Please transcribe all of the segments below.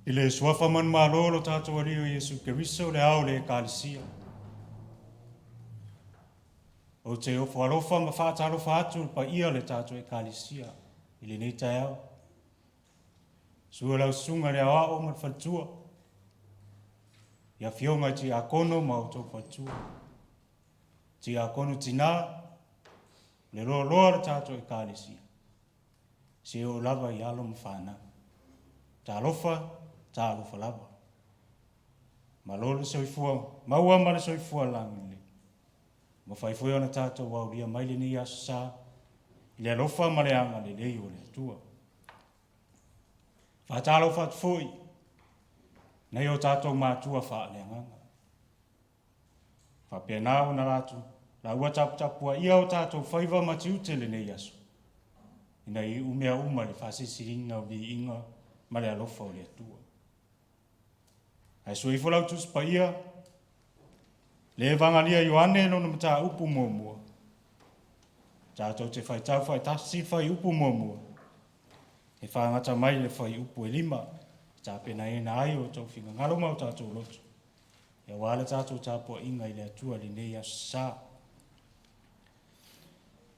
I le Suafa manumalo o lo tatou Alii o Iesu Keriso, le Ao o le Ekalesia, ou te ofo alofa ma faatalofa atu i le paia o le tatou Ekalesia i lenei taeao. Susu lau susuga i le Aoao ma le faletua, i afioga i tiakono ma outou faletua, tiakono tina, le loaloa o le tatou Ekalesia, seia oo lava i alo ma fanau. Talofa, talofa lava. Malo le soifua maua ma le soifua lagilelei. Mafai foi ona tatou aulia mai lenei Aso Sa i le alofa ma le agalelei o le Atua. Faatalofa atu foi nai o tatou matua faaleagaga. Faapena ona latou laua taputapuaia o tatou faiva ma tiute i lenei aso, ina ia iu mea uma i le faasilesiliga o viiga ma le alofa o le Atua. Ae sue ifo lau Tusi Paia, le Evagalia Ioane lona mataupu muamua. Tatou te faitau faatasi le fuaiupu muamua, e fagata mai le fuaiupu e 5, e tapenaina ai o outou finagalo ma o tatou loto, aua le tatou tapuaiga i le Atua i lenei Aso Sa.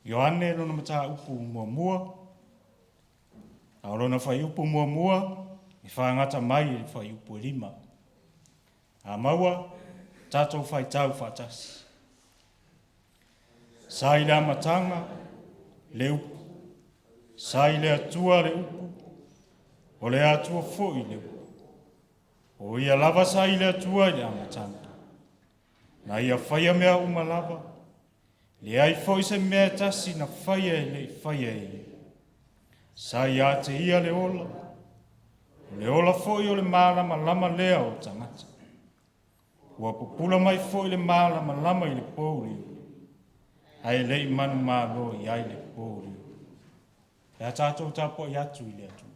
Ioane lona mataupu muamua, a o lona fuaiupu muamua, e fagata mai i le fuaiupu e 5. A maua, tatou faitau faatasi. Sa i le amataga le upu, sa i le Atua le upu, o le Atua foi le upu. O ia lava sa i le Atua i le amataga. Na ia faia mea uma lava, leai foi se mea e tasi na faia e le i faia e ia. Sa ia te ia le ola, o le ola foi o le malamalama lea o tagata. Ua pupula mai foi le malamalama i le pouliuli, ae le i manumalo i ai le pouliuli. Pe a tatou tapuai atu i le Atua.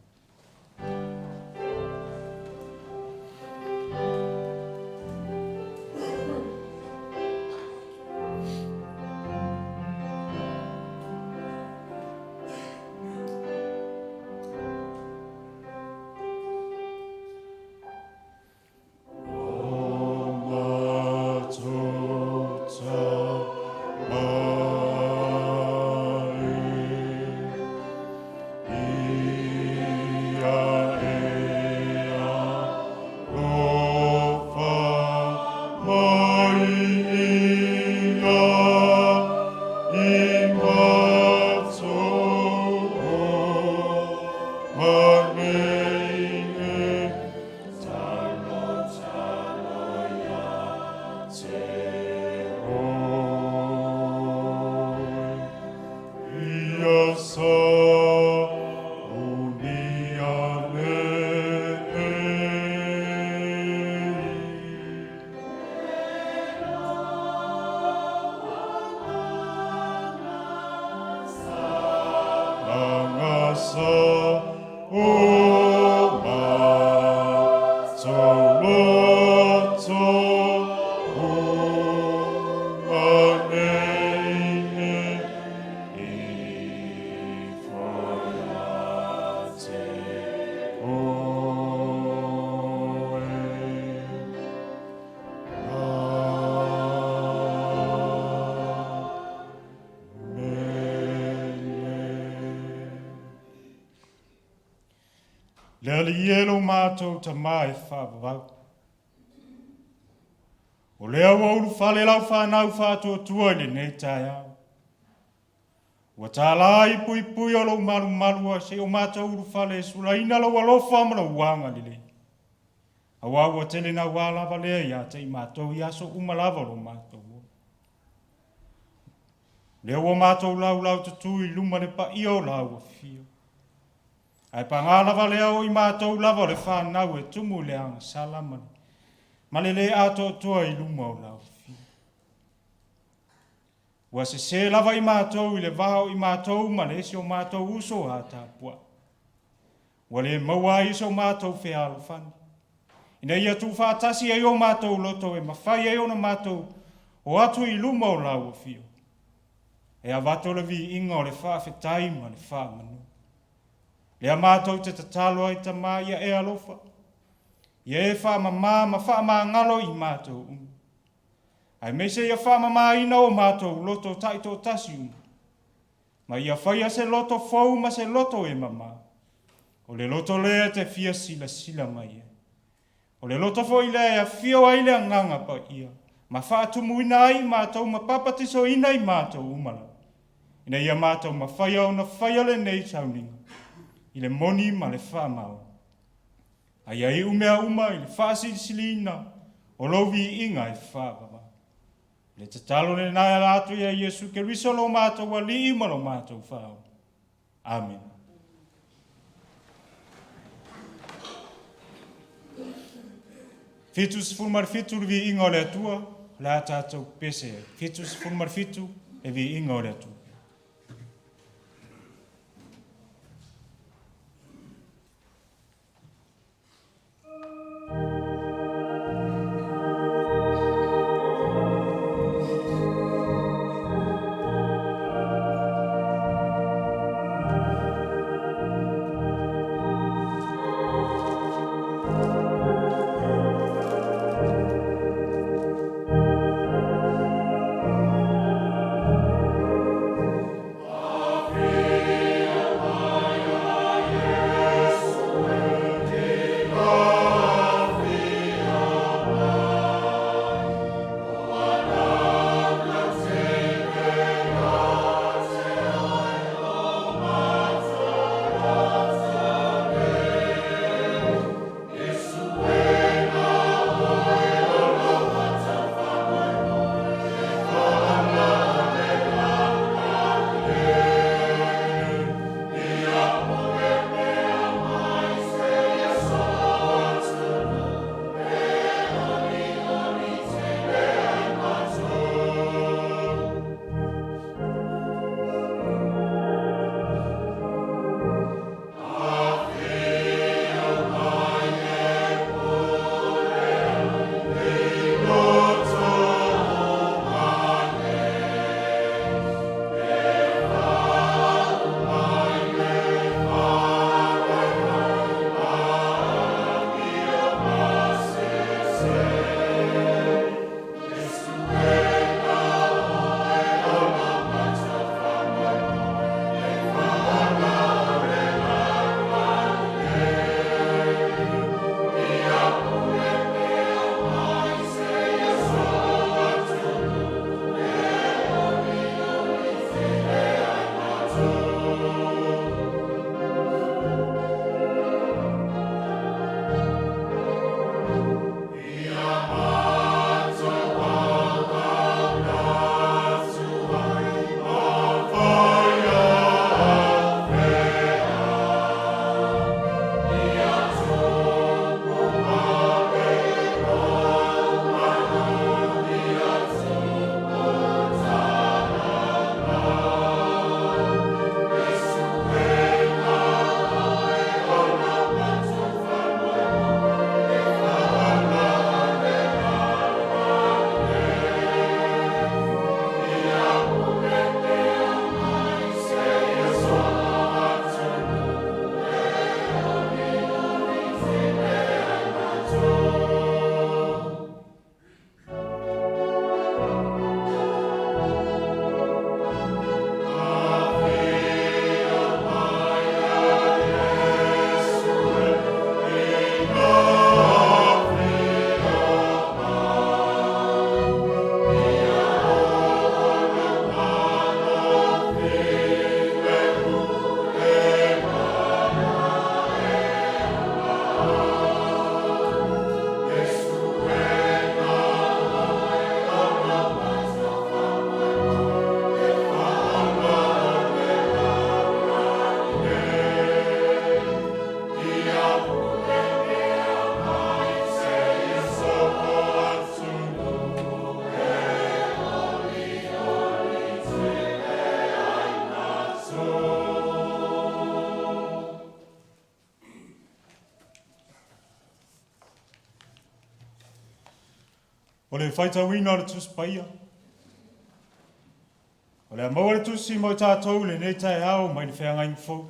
Le Alii e lo matou Tama e faavavau. O lea ua ulufale lau fanau faatuatua i lenei taeao. Ua tālā i puipui o lou malumalu a se o matou ulufale e sulaina lou alofa ma lou agalelei. Aua ua tele naua lava lea ia te i matou i aso uma lava o lo matou ola. Lea ua matou laulau tutū i luma le paia o lau afio. Ae paga lava lea o i matou lava o le fanau e tumu i le agasala ma le, ma le lē atoatoa i luma o lau afio. Ua sesē lava i matou i le va o i matou ma le isi o matou uso a tapuai. Ua le maua ai so matou fealofani, ina ia tuufaatasi ai o matou loto e mafai ai ona matou o atu i luma o lau afio, e avatu le viiga o le faafetai ma le faamanu. Lea matou te tatalo ai, Tama, ia e alofa. Ia e faamama ma faamagalo i matou uma. Aemaise ia faamamaina o matou loto taitoatasi uma, ma ia faia se loto fou ma se loto e mama, o le loto lea e te fia silasila mai ai. O le loto foi lea e afio ai le Agaga Paia ma faatumuina ai i matou ma papatisoina i matou uma lava, ina ia matou mafaia ona faia lenei sauniga i le moni ma le faamaoni. A ia iu mea uma i le faasilisiliina o lou viiga e faavavau. O le tatalo lena e ala atu ia Iesu Keriso lo matou Alii ma lo matou Faaola. Amene. 77 le viiga o le Atua, o le a tatou pese ai. 77 le viiga o le Atua. O le faitauina o le Tusi Paia. O le a maua le tusi mo i tatou i lenei taeao mai le feagaiga fou.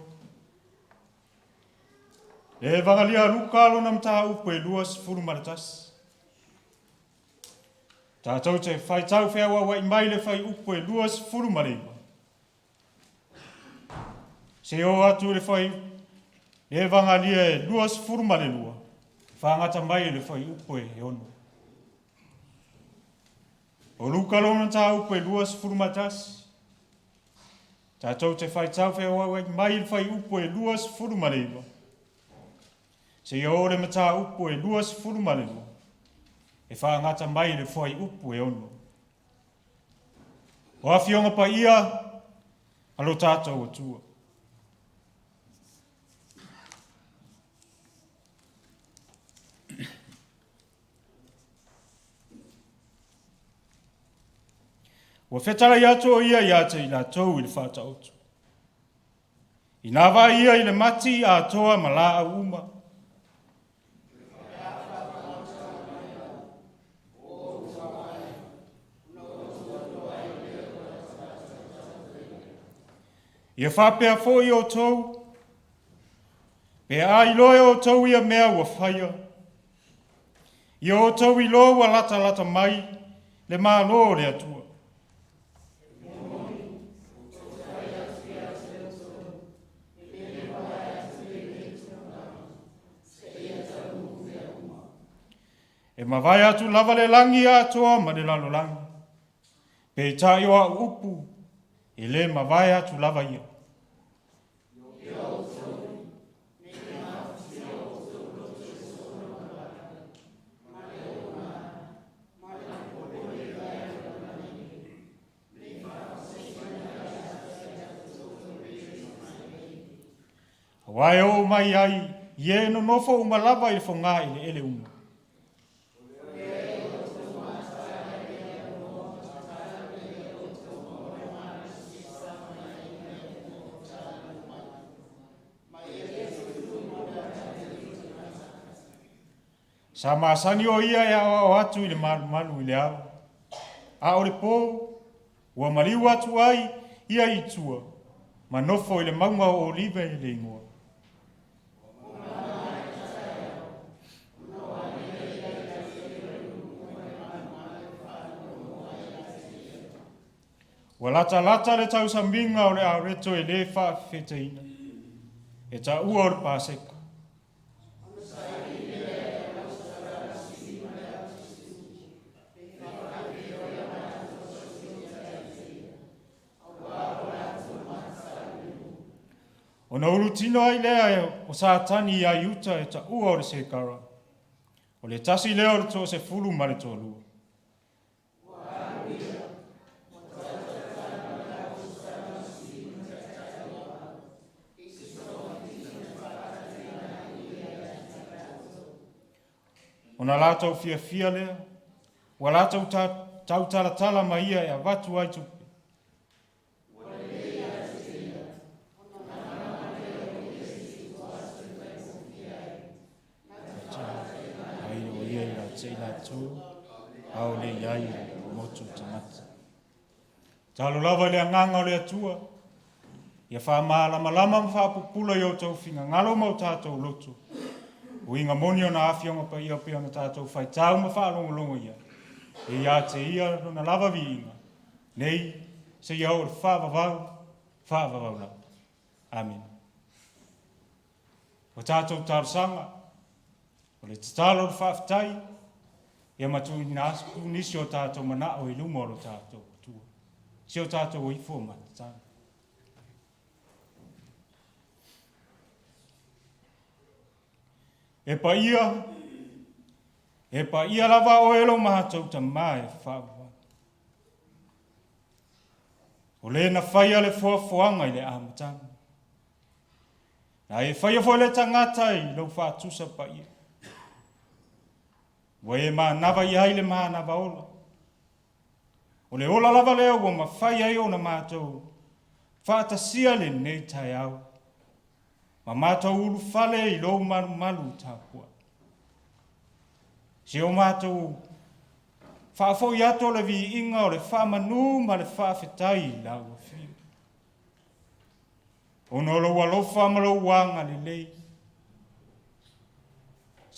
Le Evagalia a Luka lona mataupu e 21. Tatou te faitau feauaua'i mai le fuaiupu e 29. Se o atu le fai le Evagalia e 22, fagata mai le fuaiupu e 6. O Luka lona mataupu e 21. Tatou te faitau feauaua'i mai le fuaiupu e 29, seia oo le mataupu e 22, e faagata mai le fuaiupu e 6. O Afioga Paia a lo tatou Atua. Ua fetalai atu o ia ia te i latou i le faataoto. Ina vaai ia i le mati atoa ma laau uma. Ia faapea foi outou, pe a iloa e outou ia mea ua faia, ia outou iloa ua latalata mai le Malo o le Atua. E mavae atu lava le lagi atoa ma le lalolagi, peitai o au upu e le mavae atu lava ia. Aua e oo mai ai i e nonofo uma lava i le foga eleele uma. Sa masani o ia e aoao atu i le malumalu i le ao, a o le po, ua maliu atu ai ia i tua, ma nofo i le mauga o Olive le igoa. Ua latalata le tausamiga o le areto e lē faafefetaina, e taua o le Paseka. Ona ulutino ai lea o Satani ia Iuta e taua o le Sekara, o le tasi lea o le toasefulu ma le toalua. Ona latou fiafia lea, ua latou tautalatala ma ia e avatu ai tupe. Ai o ia ia te i latou, aole i ai motu tagata. Talo lava i le agaga o le Atua, ia faamalamalama ma faapupula i o outou finagalo ma o tatou loto, uiga moni o na afioga paia pei ona tatou faitau ma faalogologo i ai, e ia te ia lona lava viiga, nei seia oo i le faavavau, faavavau lava. Amene. O tatou talosaga, o le tatalo o le faafetai, ia ma tuuina atu nisi o tatou manao i luma o lo tatou Atua. Si o tatou ifo ma tatalo. E paia, e paia lava oe lo matou Tama e faavavau. O le na faia le foafoaga i le amataga. Na e faia foi le tagata i lou faatusa paia. Ua e manava i ai le manava ola. O le ola lava lea ua mafai ai ona matou faatasia lenei taeao ma matou ulufale i lou malumalu tapuai. Si o matou faafoi atu o le viiga o le faamanu ma le faafetai i lau afio. Ona o lou alofa ma lou agalelei.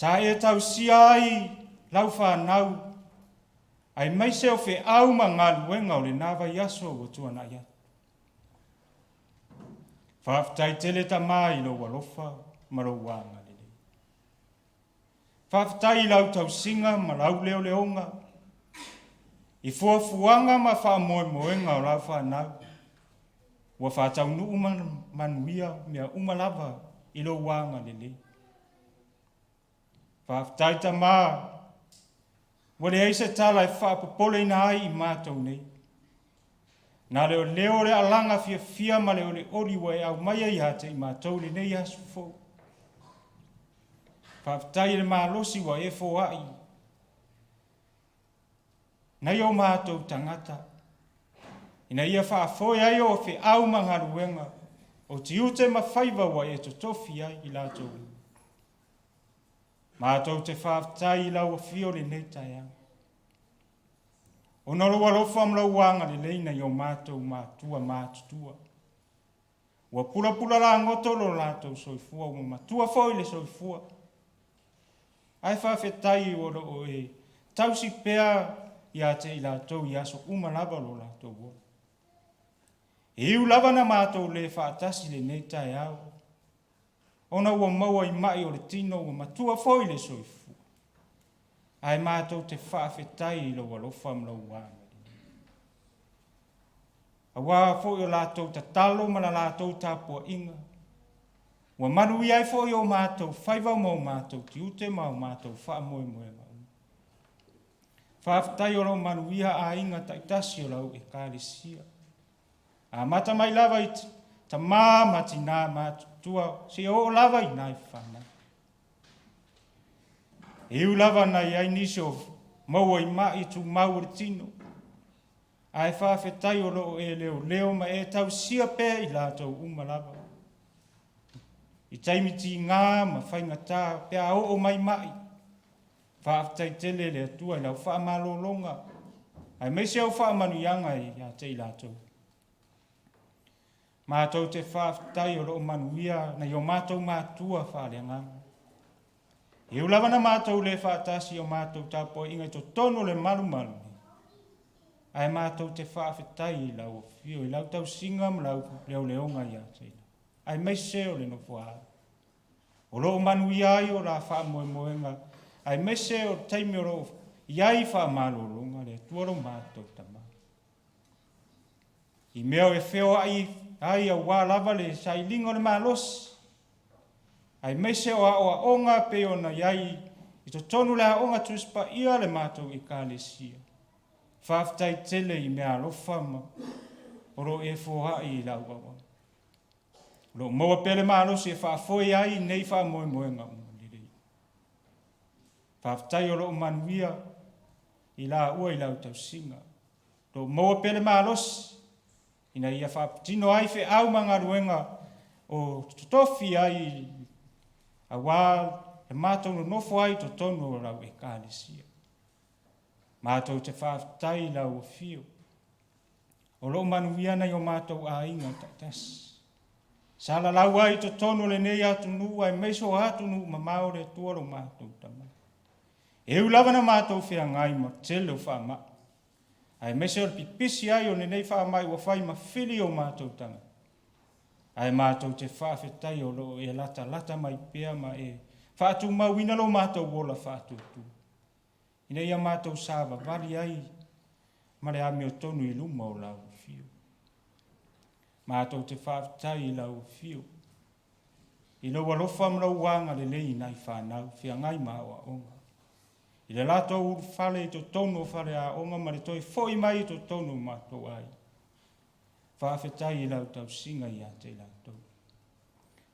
Sa e tausia ai lau fanau, aemaise o feau ma galuega o lena vaiaso ua tuanai atu. Faafetai tele Tama i lou alofa ma lou agalelei. Faafetai i lau tausiga ma lau leoleoga i fuafuaga ma faamoemoega o lau fanau. Ua faataunuu ma manuia mea uma lava i lou agalelei. Faafetai Tama, ua leai se tala e faapopoleina ai i matou nei. Na le o leo o le alaga fiafia ma le olioli ua e aumaia ia te i matou i lenei aso fou. Faafetai i le malosi ua e foai nai o matou tagata, ina ia faafoe ai o feau ma galuega, o tiute ma faiva ua e totofi ai i latou uma. Matou te faafetai i lau afio i lenei taeao. Ona o lou alofa ma lou agalelei nai o matou matua matutua. Ua pulapula lagoto lo latou soifua, ua matua foi le soifua. Ae faafetai o lo o e tausi pea ia te i latou i aso uma lava o lo latou ola. E iu lava na matou le faatasi i lenei taeao, ona ua maua i mai o le tino ua matua foi le soifua. Ae matou te faafetai i lou alofa ma lou agalelei. Aua foi o latou tatalo ma la latou tapuaiga, ua manuia ai foi o matou faiva ma o matou tiute ma o matou faamoemoega uma. Faafetai o lo o manuia aiga taitasi o lau Ekalesia. Amata mai lava i tama ma tina matutua, seia oo lava i nai fanau. E iu lava na i ai nisi o maua i mai tumau o le tino, ae faafetai o lo o e leoleo ma e tausia pea i latou uma lava. I taimi tiga ma faigata pe a oo mai mai, faafetai tele i le Atua i lau faamalologa, aemaise au faamanuiaga ia te i latou. Matou te faafetai o lo o manuia nai o matou matua faaleagaga. E ui lava na matou le faatasi i o matou tapuaiga i totonu o le malumalu nei, ae matou te faafetai i lau afio, i lau tausiga ma lau leoleoga ia te ia, aemaise o le nofoaalo. O lo o manuia ai o la faamoemoega, aemaise o le taimi o lo o i ai faamalologa le Atua lo matou Tama. I mea o e feoai ai aua lava le sailiga o le malosi, aemaise o aoaoga e pei ona i ai i totonu o le Aoga Tusi Paia a le matou Ekalesia. Faafetai tele i meaalofa ma o lo o e foai i lau auauna. O lo o maua pea le malosi e faafoe ai nei faamoemoega uma lelei. Faafetai o lo o manuia i laua i lau tausiga. O lo o maua pea le malosi ina ia faatino ai feau ma galuega o totofi ai aua le matou nonofo ai i totonu o lau Ekalesia. Matou te faafetai i lau afio. O lo o manuia nai o matou aiga taitasi. Salalau ai i totonu o lenei atunuu aemaise o atunuu mamao le Atua lo matou Tama. E ui lava na matou feagai ma tele o faamai, aemaise o le pipisi ai o lenei faamai ua fai ma fili o matou tagata, ae matou te faafetai o lo o e latalata mai pea ma e faatumauina lo matou ola faatuatua, ina ia matou savavali ai ma le amiotonu i luma o lau afio. Matou te faafetai i lau afio, i lou alofa ma lou agalelei i nai fanau feagai ma aoaoga, i le latou ulufale i totonu o faleaoga ma le toe foi mai i totonu o matou aiga. Faafetai i lau tausiga ia te i latou.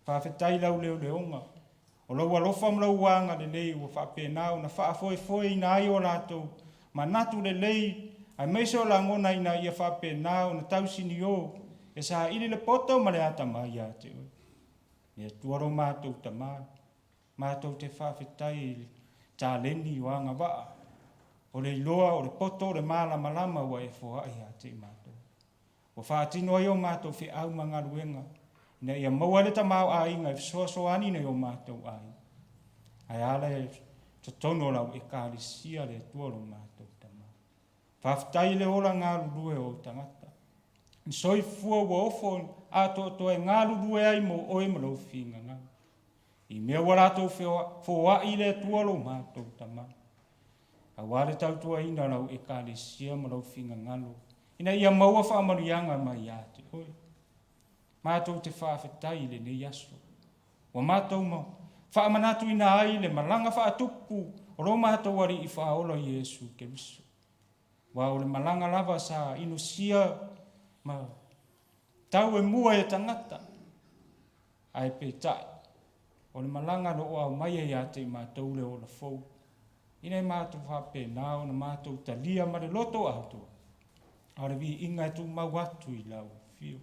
Faafetai i lau leoleoga, o lou alofa ma lou agalelei ua faapena ona faafoefoeina ai o latou manatu lelei aemaise o lagona ina ia faapena ona tausinio e saili le poto ma le atamai ia te oe. Le Atua lo matou Tama, matou te faafetai i le taleni o agavaa, o le iloa o le poto o le malamalama ua e foai ia te i matou. Ua faatino ai o matou feau ma galuega ina ia maua ai le tamaoaiga e fesoasoani i o matou aiga. Ae ala totonu o lau Ekalesia le Atua lo matou Tama. Faafetai i le ola galulue o ou tagata. Ni soifua ua ofo atoatoa e galulue ai mo oe ma lou finagalo. I mea ua latou foai i le Atua lo matou Tama. Aua le tautuaina o lau Ekalesia ma lou finagalo, ina ia maua faamanuiaga mai ia te oe. Matou te faafetai i lenei aso. Ua matou faamanatuina ai le malaga faatupu o lo matou Alii Faaola Iesu Keriso. Aua o le malaga lava sa inosia ma tau e mua e tagata, ae peitai, o le malaga o lo o aumaia ia te i matou le ola fou, ina ia matou faapena ona matou talia ma le loto atoa, a o le viiga e tumau atu i lau afio.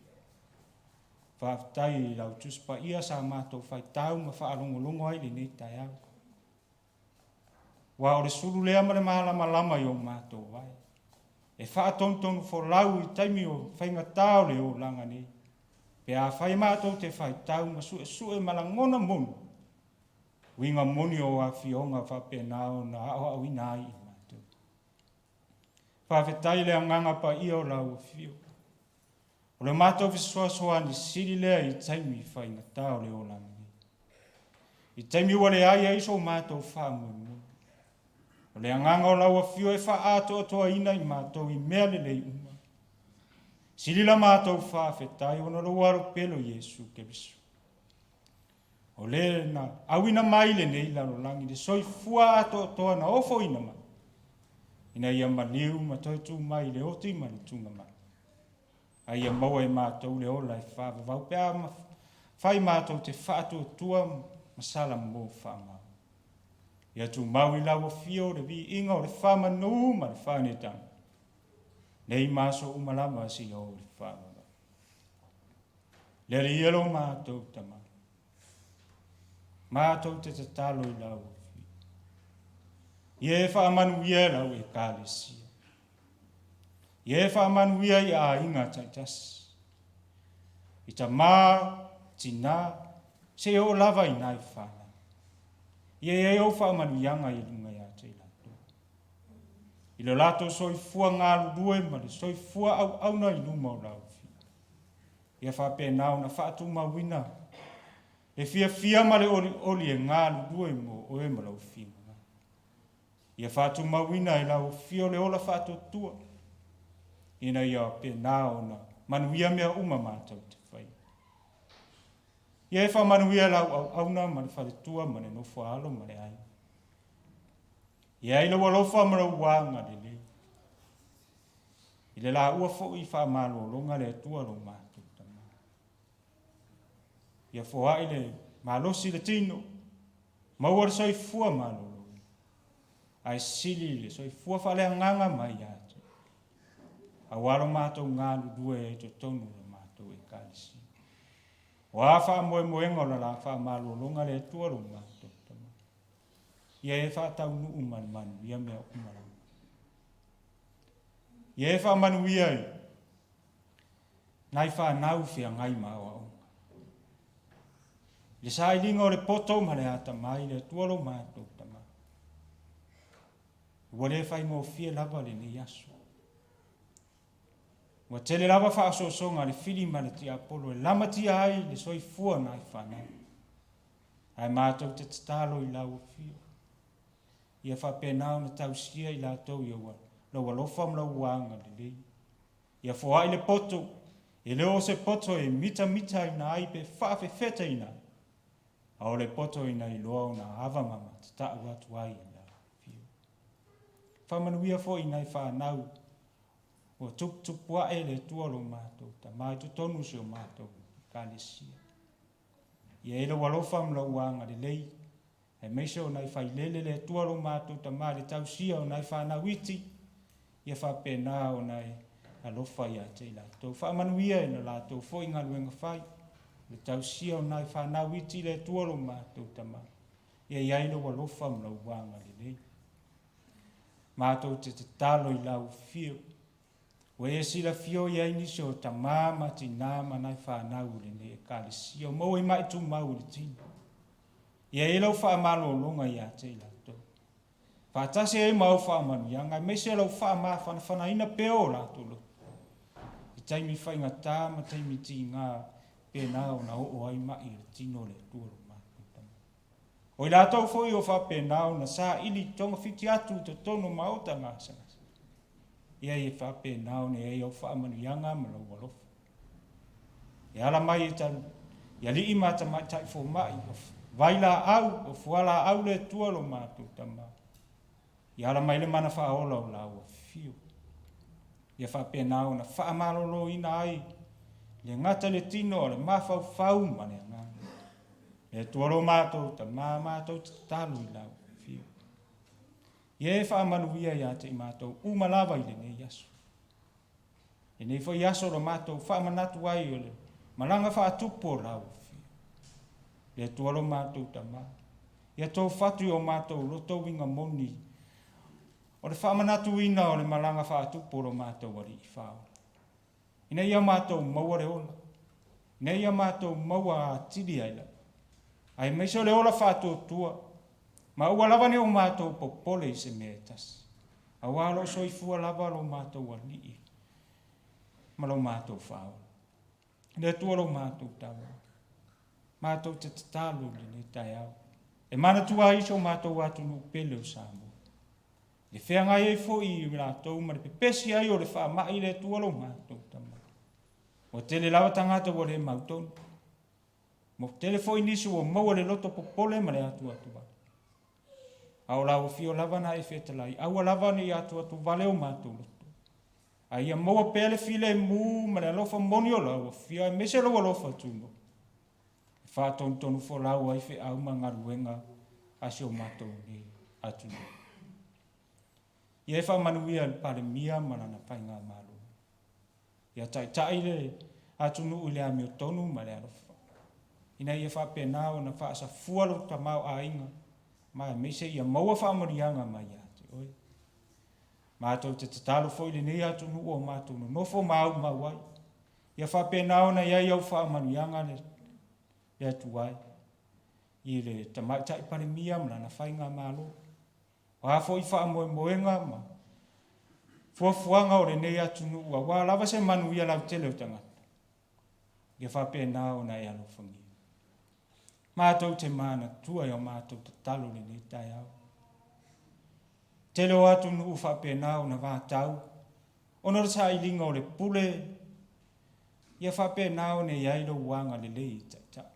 Faafetai i lau Tusi Paia sa matou faitau ma faalogologo ai i lenei taeao. Aua o le sulu lea ma le malamalama i o matou vae, e faatonutonu folau i taimi o faigata o le olaga nei, pe afai matou te faitau ma suesue ma lagona moni, uiga moni o afioga faapena ona aoaoina ai i matou. Faafetai i le Agaga Paia o lau afio. O le matou fesoasoani sili lea i taimi faigata o le olaga nei. I taimi ua leai ai so matou faamoemoe. O le agaga o lau afio e faaatoatoaina i matou i mea lelei uma. Sili la matou faafetai ona lou Alo pele o Iesu Keriso. O le na auina mai i lenei lalolagi le soifua atoatoa na ofoina mai, ina ia maliu ma toe tu mai i le oti ma le tugamai. A ia maua e matou le ola e faavavau pe a fai matou te faatuatua ma salamo faamaoni. Ia tumau i lau afio le viiga o le faamanu ma le faaneetaga, nei ma aso uma lava seia oo i le faavavau. Le Alii e lo matou Tama, matou te tatalo i lau afio. Ia e faamanuia e lau Ekalesia. Ia e faamanuia i aiga taitasi, i tamā, tinā, seia oo lava i nai fanau. Ia i ai ou faamanuiaga i luga ia te i latou. I lo latou soifua galulue ma le soifua auauna i luma o lau afio. Ia faapena ona faatumauina le fiafia ma le olioli e galulue mo oe ma lou finagalo. Ia faatumauina e lau afio le ola faatuatua, ina ia pena ona manuia mea uma matou te faia. Ia e faamanuia lau auauna ma le faletua ma le nofoaalo ma le aiga. Ia ai lou alofa ma lou agalelei. I le laua foi faamalologa le Atua lo matou Tama. Ia foai le malosi i le tino, maua le soifua maloloina, ae sili le soifua faaleagaga mai ia te aua lo matou galulue ai i totonu o le matou Ekalesia. O a faamoemoega o le la faamalologa le Atua lo matou Tama, ia e faataunuu ma le manuia mea uma lava. Ia e faamanuia i nai fanau feagai ma aoaoga. I le sailiga o le poto ma le atamai le Atua lo matou Tama. Ua le faigofie lava lenei aso. Ua tele lava faaosoosoga a le fili ma le tiapolo e lamatia ai le soifua o nai fanau. Ae matou te tatalo i lau afio, ia faapena ona tausia i latou i lou alofa ma lou agalelei. Ia foai le poto, e le o se poto e mitamitaina ai pe faafefetaina ai, a o le poto ina iloa ona ava ma matatau atu ai i lau afio. Faamanuia foi i nai fanau ua tuputupu ae le Atua lo matou Tama i totonu o si o matou Ekalesia. Ia i ai lou alofa ma lou agalelei, aemaise o nai failele le Atua lo matou Tama i le tausia o nai fanau iti, ia faapena ona e alofa ia te i latou. Faamanuia i le latou foi galuega fai, le tausia o nai fanau iti le Atua lo matou Tama, ia i ai lou alofa ma lou agalelei. Matou te tatalo i lau afio, ua e silafia o i ai nisi o tamā ma tinā ma nai fanau o lenei Ekalesia o maua i ma'i tumau i le tino. Ia i ai lau faamalologa ia te i latou. Faatasi ai ma au faamanuiaga, aemaise lau faamafanafanaina pea o latou loto, i taimi faigata ma taimi tiga pena ona oo ai ma'i i le tino o le Atua lo matou Tama. O i latou foi o faapena ona saili togafiti atu i totonu o maota gasegase, ia e faapena ona i ai au faamanuiaga ma lou alofa. E ala mai i, i alii ma tamaitai fomai, o vailaau, o fualaau le Atua lo matou Tama. Ia ala mai le mana faaola o lau afio. Ia faapena ona faamaloloina ai le gata le tino o le mafaufau ma le agaga. Le Atua lo matou Tama, matou tatalo i lau afio. Ia e faamanuia ia te i matou uma lava i lenei aso. Lenei foi aso lo matou faamanatu ai o le malaga faatupu o lau afio. Le Atua lo matou Tama, ia tofatu i o matou loto uiga moni o le faamanatuina o le malaga faatupu o lo matou Alii Faaola, ina ia matou maua le ola, ina ia matou maua atili ai lava, aemaise o le ola faatuatua, ma aua lava ne i o matou popole i se mea e tasi, auā o lo o soifua lava lo matou Alii ma lo matou Faaola. Le Atua lo matou Tama, matou te tatalo i lenei taeao, e manatua ai si o matou atunuu pele o Samoa, e feagai ai foi i latou ma le pepesi ai o le faamai le Atua lo matou Tama. Ua tele lava tagata ua le mautonu, ua tele foi nisi ua maua le loto popole ma le atuatuvale. A o lau afio lava na e fetalai, aua lava ne i atuatuvale o matou loto, a ia maua pea le filemu ma le alofa moni o lau afio, aemaise lou alofa tunoa, e faatonutonu folau ai feau ma galuega a si o matou nei atunuu. Ia e faamanuia i le Palemia ma lana faigamalo. Ia taitai le atunuu i le amiotonu ma le alofa, ina ia faapena ona faasafua lou tamaoaiga ma aemaise ia maua faamanuiaga mai ia te oe. Matou te tatalo foi i lenei atunuu o matou nonofo ma aumau ai, ia faapena ona i ai au faamanuiaga le Atua e i le Tamaitai Palemia ma lana faigamalo. O a foi faamoemoega ma fuafuaga o lenei atunuu aua lava se manuia lautele o tagata, ia faapena ona e alofagia. Matou te manatua i a matou tatalo i lenei taeao. Tele o atunuu faapena ona vatau ona o le sailiga o le pule, ia faapena ona i ai lou agalelei i taitai.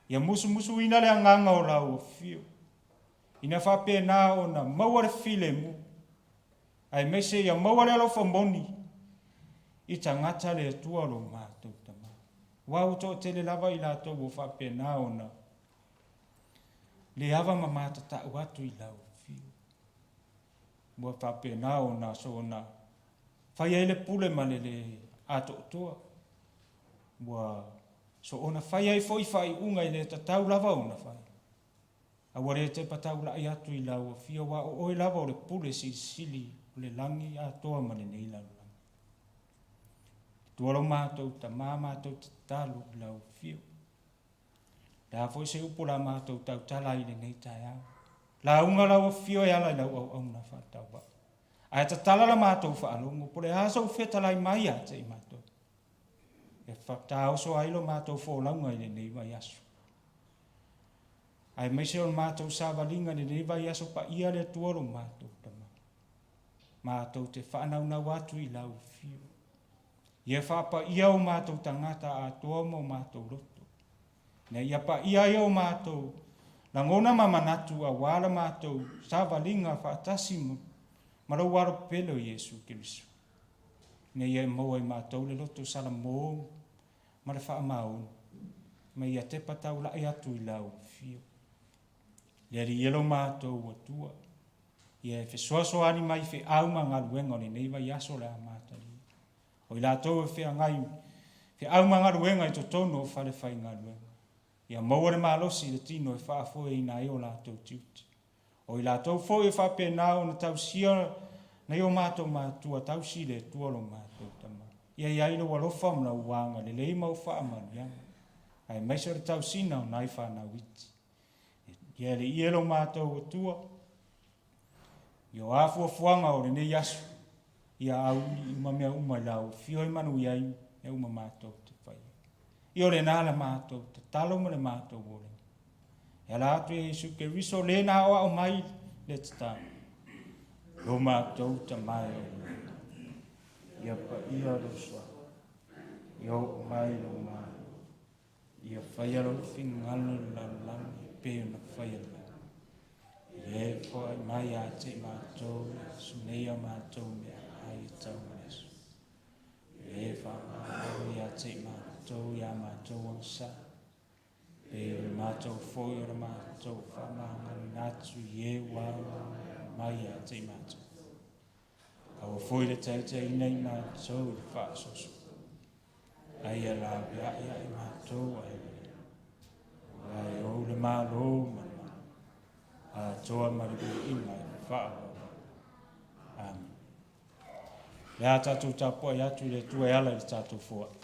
Ia musumusuina le agaga o lau afio, ina faapena ona maua le filemu, aemaise ia maua le alofa moni i tagata le Atua lo matou Tama. Aua ua toatele lava i latou ua faapena ona le ava ma matatau atu i lau afio, ua faapena ona soona fai ai le pule ma le le atoatoa, ua soona fai ai foi faaiuga e le tatau lava ona fai. A ua le tepa taulai atu i lau afio, aua o oe lava o le pule silisili o le lagi atoa ma lenei lalolagi. Atua lo matou Tama, matou te tatalo i lau afio. Le a foi se upu o le a matou tautala ai i lenei taeao, lauga lau afio e ala i lau auauna faatauvaa. Ae tatala la matou faalogo, po o le a sou fetalai mai ia te i matou, e taoso ai lo matou folauga i lenei vaiaso, aemaise o le matou savaliga i lenei vaiaso paia le Atua lo matou Tama. Matou te faanaunau atu i lau afio. Ia faapaia o matou tagata atoa ma o matou loto, ina ia paia ai o matou lagona ma manatu aua la matou savaliga faatasi ma lou Alo pele o Iesu Keriso, ina ia maua e matou le loto salamo ma le faamaoni, ma ia tepa taulai atu i lau afio. Le Alii e lo matou Atua, ia e fesoasoani mai i feau ma galuega o lenei vaiaso o le a amatalia. O i latou e feagai feau ma galuega i totonu o falefaigaluega, ia maua le malosi i le tino e faafoeina ai o latou tiute. O i latou foi e faapena ona tausia nai o matou matua, tausi i le Atua lo matou Tama, ia i ai lou alofa ma lau agalelei ma au faamanuiaga, aemaise o le tausiga o nai fanau iti. Ia Alii e lo matou Atua, Ia o a fuafuaga o lenei aso, ia auiliili uma mea uma i lau afio ai manuia ai mea uma matou te faia. Ia o lena la matou tatalo ma le matou oliga. E ala atu ia Iesu Keriso le na aoao mai le tatalo. Lo matou Tama e o i lagi, ia paia lou suafa, ia oo mai lou Malo, Ia faia lou finagalo i le lalolagi e pei ona faia i le lagi. Ia e foai mai ia te i matou i aso nei a matou meaai e tau ma le aso. Ia e faamagalo ia te i matou i a matou agasala, pei o le matou foi o le matou faamagaloina atu i e ua aga mai ia te i matou. Aua foi le taitaiina i matou i le faasoasoa. Ai ia laveai ia i matou ai le Aua e ou le Malo ma le Malo, atoa ma le viiga e faavavau. Amene. Le a tatou tapuai atu i le Atua e ala i le tatou foai.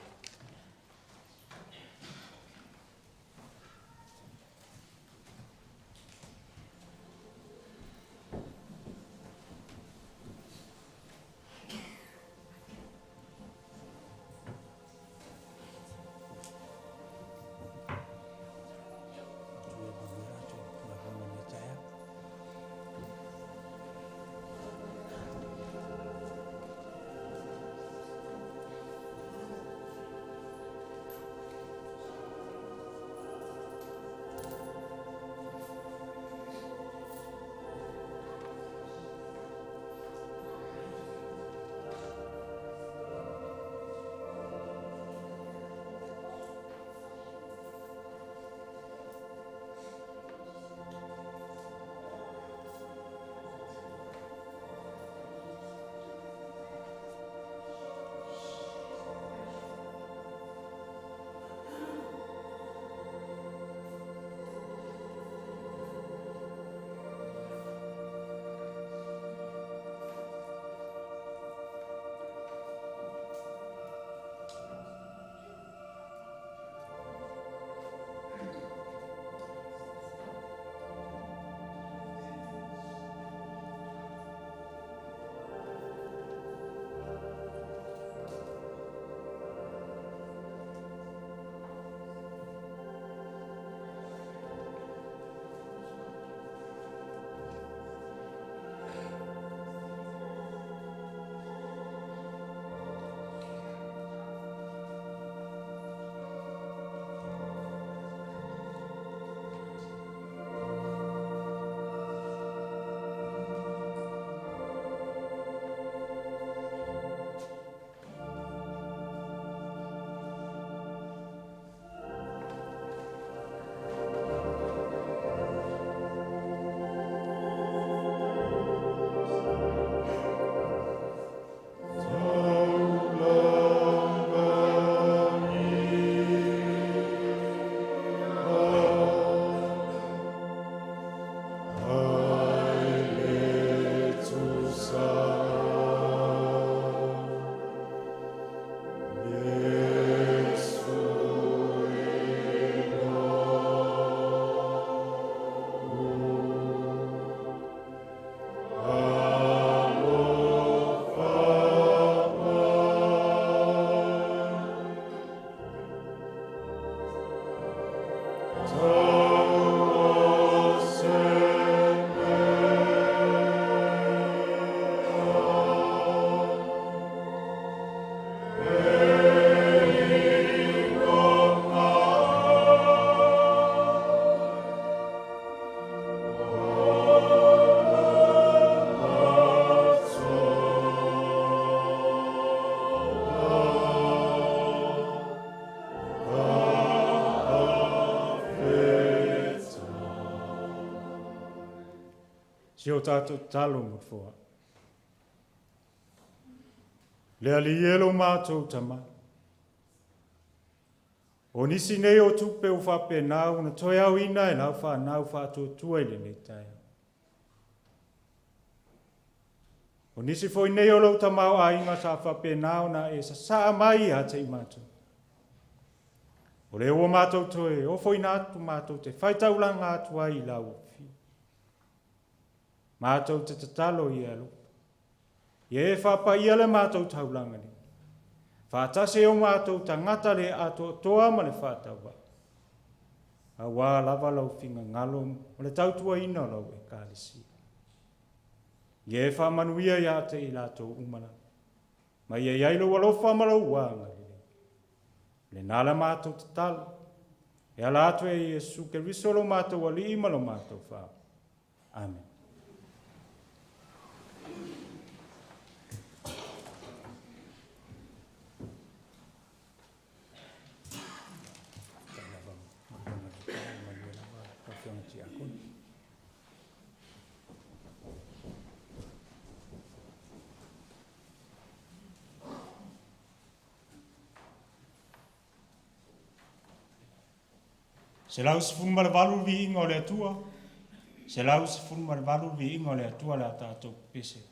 Si o tatou tatalo mo le foai. Le Alii e lo matou Tama. O nisi nei o tupe ua faapena ona toe aoina e lau fanau faatuatua i lenei taeao. O nisi foi nei o lou tamaoaiga sa faapena ona e sasaa mai ia te i matou. O lea ua matou toe ofoina atu matou te faitaulaga atu ai i lau afio. Matou te tatalo ia e alofa. Ia e faapaia le matou taulaga nei, faatasi e o matou tagata le atoatoa ma le faatauvaa, auā lava lau finagalo ma le tautuaina o lau Ekalesia. Ia e faamanuia ia te i latou uma lava, ma ia i ai lou alofa ma lou agalelei. O lena la matou tatalo, e ala atu e Iesu Keriso lo matou Alii ma lo matou Faaola. Amene. 118 le viiga o le Atua, 118 le viiga o le Atua le a tatou pepese.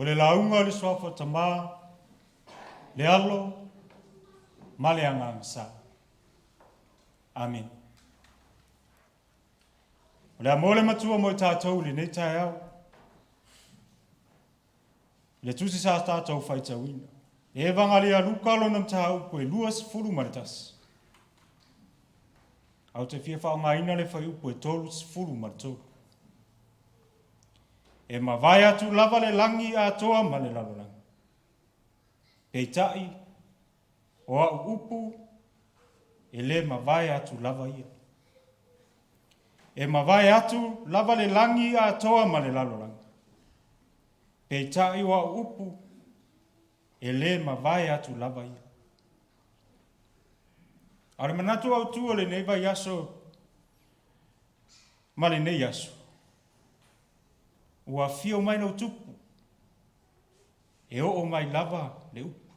O le lauga o le Suafa o Tama, le Alo ma le Agaga Sa. Amene. O le a mo le matua mo i tatou i lenei taeao. I le tusi sa tatou faitauina. Le Evangalia a Luka lona mataupu e 21. Ae ou te fia faaaogaina le fuaiupu e 33. E mavae atu lava le lagi atoa ma le lalolagi. Peitai, o au upu e le mavae atu lava ia. E mavae atu lava le lagi atoa ma le lalolagi. Peitai o au upu e le mavae atu lava ia. A o le manatu autu o lenei vaiaso ma lenei aso, ua afio mai lou Tupu, e oo mai lava le upu.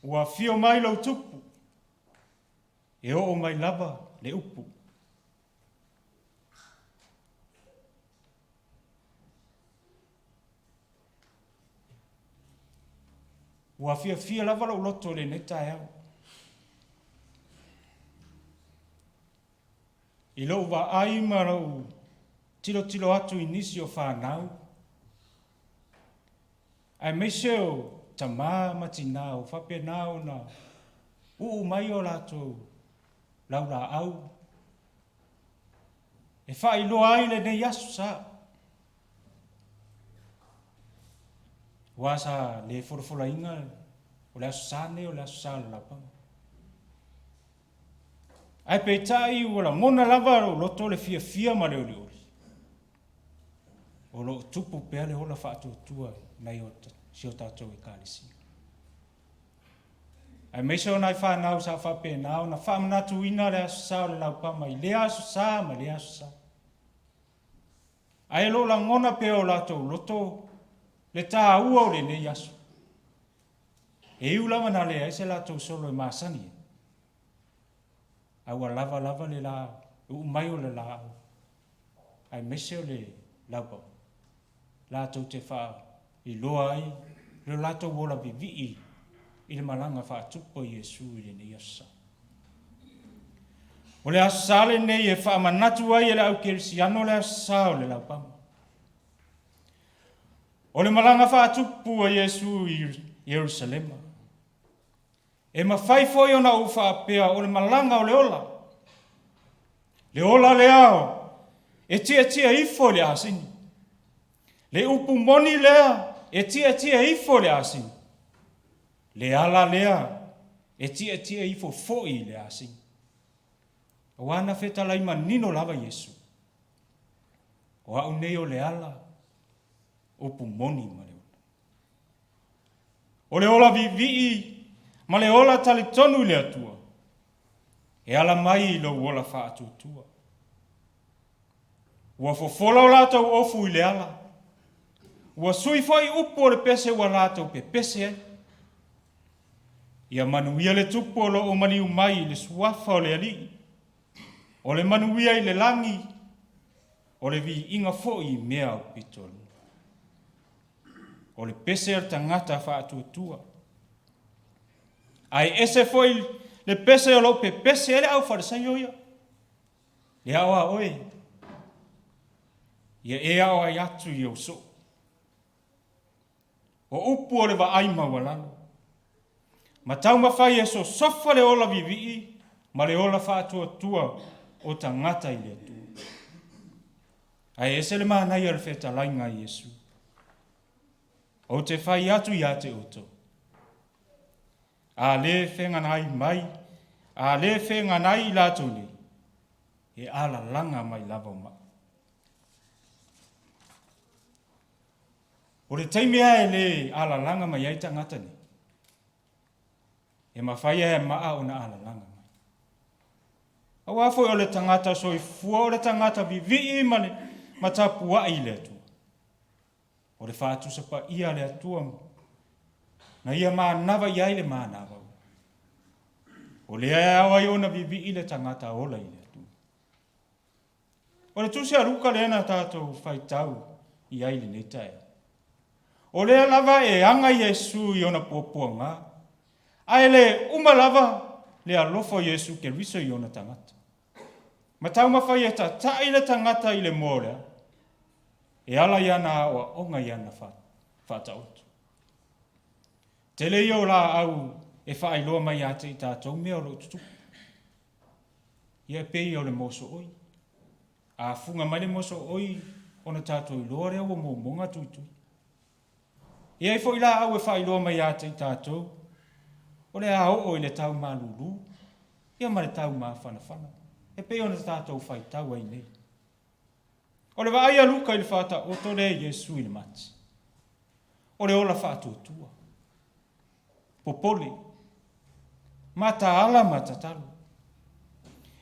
Ua afio mai lou Tupu, e oo mai lava le upu. Ua fiafia lava lou loto i lenei taeao. I lou vaai ma lou tilotilo atu i nisi o fanau, aemaise o tama ma tina ua faapena ona uu mai o latou laulaau e faailoa ai lenei Aso Sa. Aua sa le folafolaina o le Aso Sa lenei o le Aso Sa o le Laupama. Ae peitai ua lagona lava lou loto le fiafia ma le olioli, o lo o tupu pea le ola faatuatua nai o si o tatou Ekalesia. Aemaise o nai fanau sa faapena ona faamanatuina le Aso Sa o le Laupama i lea Aso Sa ma lea Aso Sa. Ae o lo o lagona pea e o latou loto le taua o lenei aso. E iu lava na leai se latou solo e masani ai, a ua lava lava le la uu mai o le laau, aemaise o le laupapa, latou te faailoa ai lo latou ola vivii i le malaga faatupu a Iesu i lenei Aso Sa. O le Aso Sa lenei e faamanatu ai e le au kerisiano le Aso Sa o le Laupama. O le malaga faatupu a Iesu i Ierusalema. E mafai foi ona ou faapea o le malaga o le ola. Le ola lea e tietie ifo i le asini. Le upu moni lea e tietie ifo i le asini. Le ala lea e tietie ifo foi i le asini. Aua na fetalai manino lava Iesu, O au nei o le ala, upu moni ma le ola. O le ola viivii ma le ola talitonu i le Atua, e ala mai i lou ola faatuatua. Ua fofola o latou ofu i le ala, ua sui foi upu o le pese ua latou pepese ai. Ia manuia le Tupu o lo o maliu mai i le suafa o le Alii, o le manuia i le lagi, o le viiga foi i mea aupito luga. O le pese a le tagata faatuatua. Ae ese foi le pese o lo o pepese ai le aufalesaio ia. Le ao a oe, ia e ao ai atu i ou soo. O upu o le vaai maualalo, ma taumafai e sosofa le ola vivii ma le ola faatuatua o tagata i le Atua. Ae ese le manaia o le fetalaiga a Iesu. Ou te fai atu ia te outou, a le feganai mai, a le feganai i latou nei, e alalaga mai lava o maa. O le taimi lava e le alalaga mai ai tagata nei, e mafai lava e maa ona alalaga mai. Aua foi o le tagata soifua, o le tagata vivii ma le ma tapuai i le Atua. O le faatusa paia a le Atua na ia manava i ai le manava. O lea e ao ai ona vivii le tagata ola i le Atua. O le tusi a Luka lea na tatou faitau i ai i lenei taeao. O lea lava e aga Iesu i ona puapuaga, ae le uma lava le alofa o Iesu Keriso i ona tagata. Ma taumafai e tata'i le tagata i le moa o le ala, e ala i ana aoaoga i ana faataoto. Tele ia o laau e faailoa mai ia te i tatou mea o lo o tutupu. Ia e pei o le mosooi. A fuga mai le mosooi ona tatou iloa lea ua momoga tuitui. E i ai foi laau e faailoa mai ia te i tatou, o le a oo i le tau malulu, ia ma le tau mafanafana, e pei ona tatou faitau ai nei. O le vaai a Luka i le faataoto lea i Iesu i le mati, o le ola faatuatua, popole, mataala ma tatalo.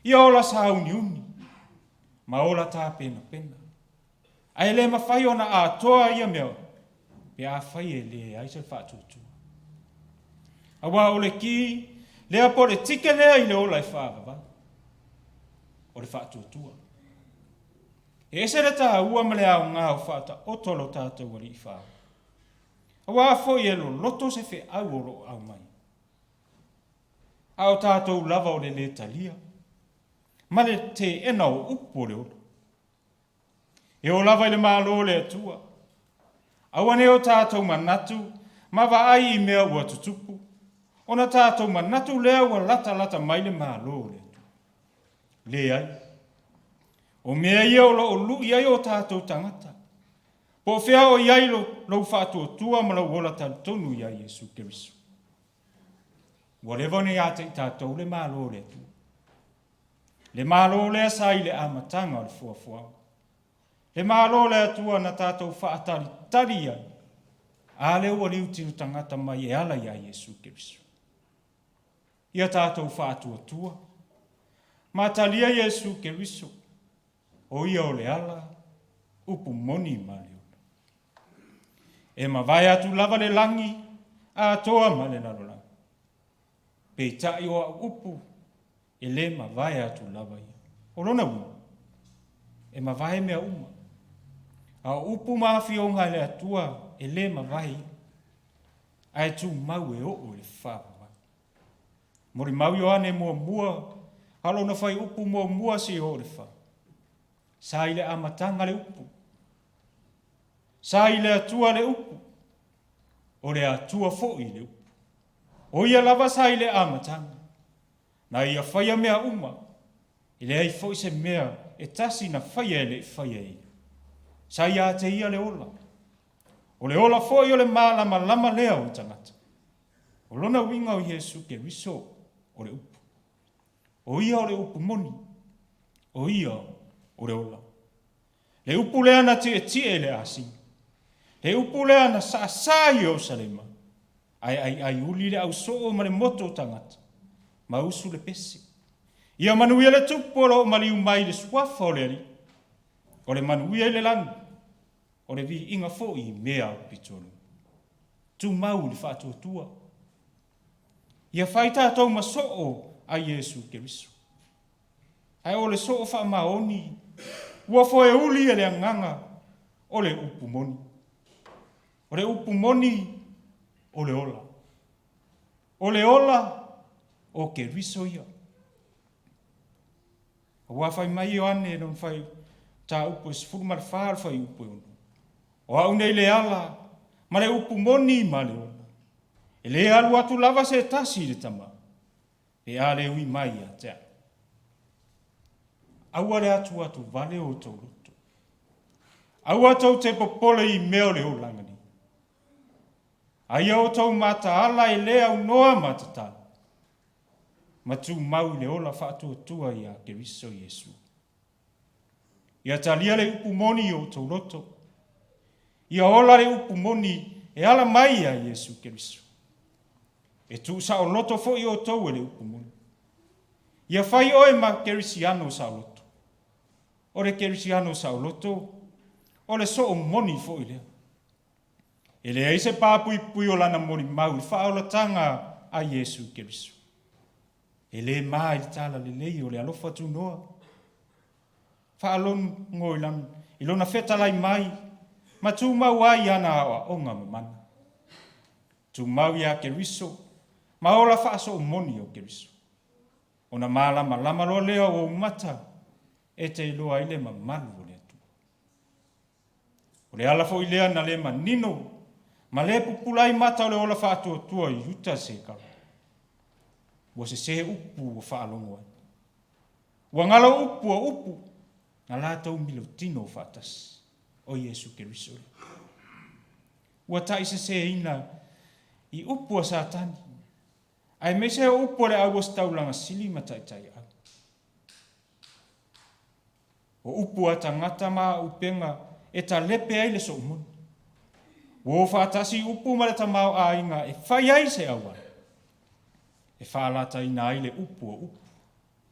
Ia ola sauniuni ma ola tapenapena. Ae le mafai ona atoa ia mea pe afai e leai se faatuatua. Aua o le ki lea po o le tike lea i le ola e faavavau, o le faatuatua. E ese le taua ma le aoga o faataoto a lo tatou Alii Faaola. Aua foi e loloto se feau o lo o aumai, a o tatou lava o le lē talia ma le teena o upu o le ola. E oo lava i le Malo o le Atua, aua ne i o tatou manatu ma vaai i mea ua tutupu, ona tatou manatu lea ua latalata mai le Malo o le Atua. Leai, o mea ia o lo o lui ai o tatou tagata, po o fea o i ai lou faatuatua ma lou ola talitonu ia Iesu Keriso. Ua leva ona ia te i tatou le Malo o le Atua. Le Malo lea sa i le amataga o le foafoaga. Le Malo o le Atua na tatou faatalitali i ai, a lea ua liutiliu tagata mai e ala ia Iesu Keriso. Ia tatou faatuatua ma talia Iesu Keriso, o ia o le ala, upu moni ma le ola. E mavae atu lava le lagi atoa ma le lalolagi, peitai o au upu e le mavae atu lava ia. O lona uiga, e mavae mea uma, a o upu ma afioga a le Atua e le mavae ia, ae tumau e oo i le faavavau. Molimau Ioane muamua a lona fuaiupu muamua seia oo i le fa. Sa i le amataga le upu. Sa i le Atua le upu. O le Atua foi le upu. O ia lava sa i le amataga. Na ia faia mea uma, e leai foi se mea e tasi na faia e le i faia e ia. Sa ia te ia le ola. O le ola foi o le malamalama lea o tagata. O lona uiga o Iesu Keriso o le upu. O ia o le upu moni, o ia o le ola. Le upu lea na tietie i le asini. Le upu lea na saasaa i Ierusalema, ae aiaiuli le ausoo ma le moto o tagata, ma usu le pese. Ia manuia le Tupu o lo o maliu mai i le suafa o le Alii, o le manuia i le lagi, o le viiga foi i mea aupito i luga. Tumau i le faatuatua. Ia fai tatou ma soo a Iesu Keriso. Ae o le soo faamaoni ua foeuli e le agaga o le upu moni. O le upu moni o le ola. O le ola o Keriso ia. Aua fai mai Ioane lona fai mataupu e 14 o le fuaiupu e 6, O au nei le ala ma le upu moni ma le ola. E le alu atu lava se tasi i le Tama, pe a le ui mai ia te au. Aua le atuatuvale o outou loto. Aua tou te popole i mea o le olaga nei. A ia outou mataala e le aunoa ma tatalo, ma tumau i le ola faatuatua ia Keriso Iesu. Ia talia le upu moni i outou loto. Ia ola le upu moni e ala mai ia Iesu Keriso. E tuusaoloto foi outou e le upu moni. Ia fai oe ma kerisiano saoloto. O le kerisiano saoloto, o le soo moni foi lea. E leai se papuipui o lana molimau i le faaolataga a Iesu Keriso. E le ma i le talalelei o le alofa tunoa. Faalogo i lona fetalai mai. ma tumau ai i ana aoaoga mamana. Tumau ia Keriso ma ola faasoomoni o Keriso. Ona malamalama loa lea o ou mata e te iloa ai le mamalu o le Atua. O le ala foi lea na le manino ma le pupula ai mata o le ola faatuatua i Iuta Sekaro. Ua sese upu ua faalogo ai. Ua galo upu o upu na latou milotino faatasi o Iesu Keriso. Ua taiseseina i upu a Satani, aemaise o upu a le auositaulaga sili ma taitaiau. O upu a tagata ma auupega e talepe ai le soomoni. Ua o faatasi upu ma le tamaoaiga e fai ai se auala, e faalataina ai le upu o upu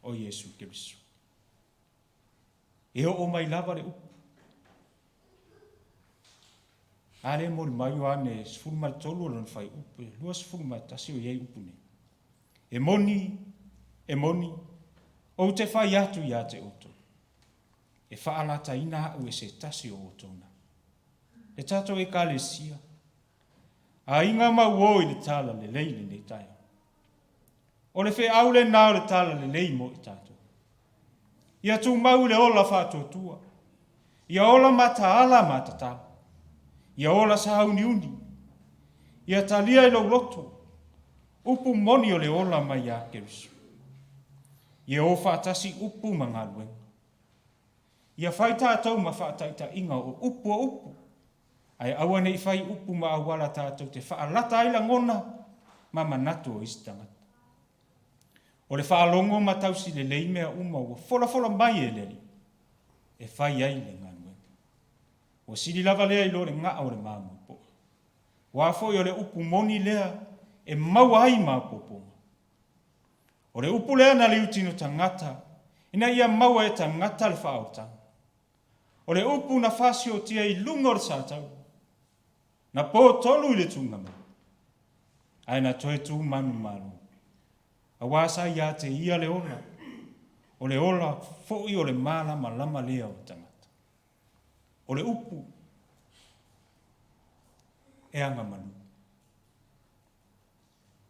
o Iesu Keriso. E oo mai lava le upu. A lea e moli mai Ioane 13 o lona fuaiupu e 21 o i ai upu nei. E moni, e moni, ou te fai atu ia te outou, e faalataina au e se tasi o outou na. Le tatou ekalesia, aiga ma uo i le tala lelei lenei taeao. O le feau lena o le tala lelei mo i tatou. Ia tumau i le ola faatuatua, ia ola mataala ma tatalo, ia ola sauniuni, ia talia i lou loto, upu moni o le ola mai ia Keriso. Ia o faatasi upu ma galuega. Ia fai tatou ma faataitaiga o upu o upu, ae aua ne i fai upu ma auala tatou te faalata ai lagona ma manatu o isi tagata. O le faalogo ma tausi lelei mea uma ua folafola mai e le Alii e fai ai le galuega. Ua sili lava lea i lo le gao o le mamoe poa. Aua foi o le upu moni lea e maua ai maopoopoga. O le upu lea na liutino tagata ina ia maua e tagata le faaolataga. O le upu na fasiotia i luga o le satauro, na potolu i le tuugamau, ae na toe tu manumalo, aua sa ia te ia le ola, o le ola foi o le malamalama lea o tagata. O le upu e agamalu,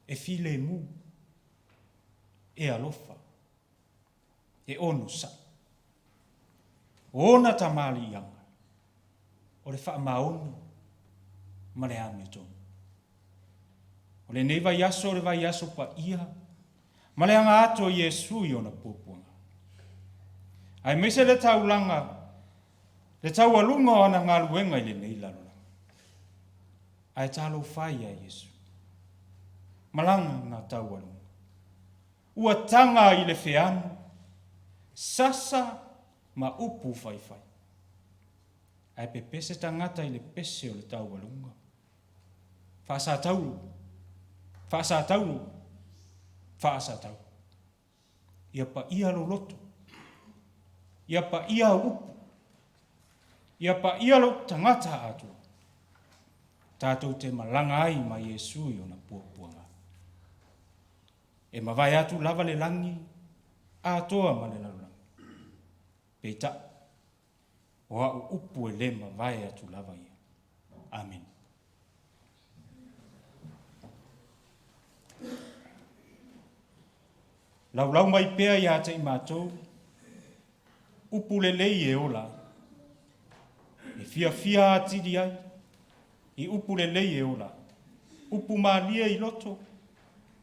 e filemu, e alofa, e onosai. O ona tamaliiaga, o le faamaoni ma le amiotonu. O lenei vaiaso o le vaiaso paia ma le aga atu o Iesu i ona puapuaga, aemaise le taulaga, le taualuga o ana galuega i lenei lalolagi. Ae talofa e ia Iesu ma lana taualuga, ua taga i le feanu, sasa ma upu faifai. Ae pepese tagata i le pese o le taualuga. Faasatauro, faasatauro, faasatauro. Ia paia lou loto, ia paia au upu, ia paia lou tagata atoa, tatou te malaga ai ma Iesu i ona puapuaga. E mavae atu lava le lagi atoa ma le lalolagi, peitai, o au upu e le mavae atu lava ia. Amene. Laulau mai pea ia te i matou, upu lelei e ola ai, e fiafia atili ai i upu lelei e ola ai, upu malie i loto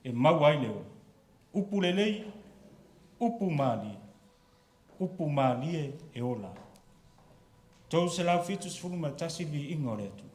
e maua ai le ola, upu lelei, upu malie, upu malie e ola ai. 371 Viiga o le Atua.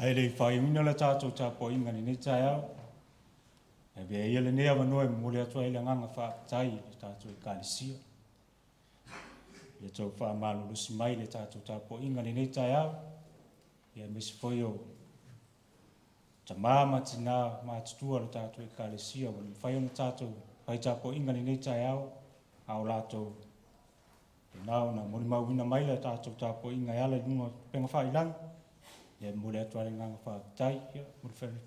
Ae le i faaiuina le tatou tapuaiga i lenei taeao, e avea ia lenei avanoa e momoli atu ai le agaga faafetai i le tatou Ekalesia i le tou faamalolosi mai i le tatou tapuaiga i lenei taeao, ia aemaise foi o tama ma tina matutua o le tatou Ekalesia ua le mafai ona tatou fai tapuaiga i lenei taeao, a o latou na ona molimauina mai le tatou tapuaiga e ala i luga o upega tafailagi. Ia e momoli atu lava le agaga faafetai. Ia,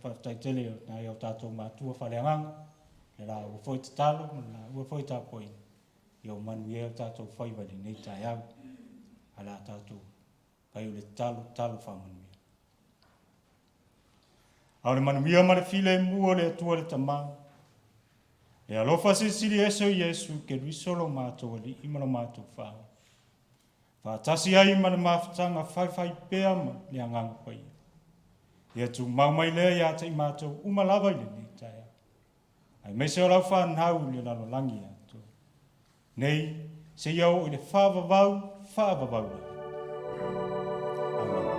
faafetai tele i nai o tatou matua faaleagaga i le laua foi tatalo ma le laua foi tapuaiga, ia ua manuia ai o tatou faiva i lenei taeao. Ae o le a tatou fai o le tatalo, tatalo faamanuia. A o le manuia ma le filemu o le Atua le Tama, le alofa silisili ese o Iesu Keriso lo matou Alii ma lo matou Faaola, faatasi ai ma le mafutaga faifaipea ma le Agaga Paia, ia tumau mai lea ia te i matou uma lava i lenei taeao, aemaise o lau fanau i le lalolagi atoa, nei seia oo i le faavavau faavavau lava. Amene.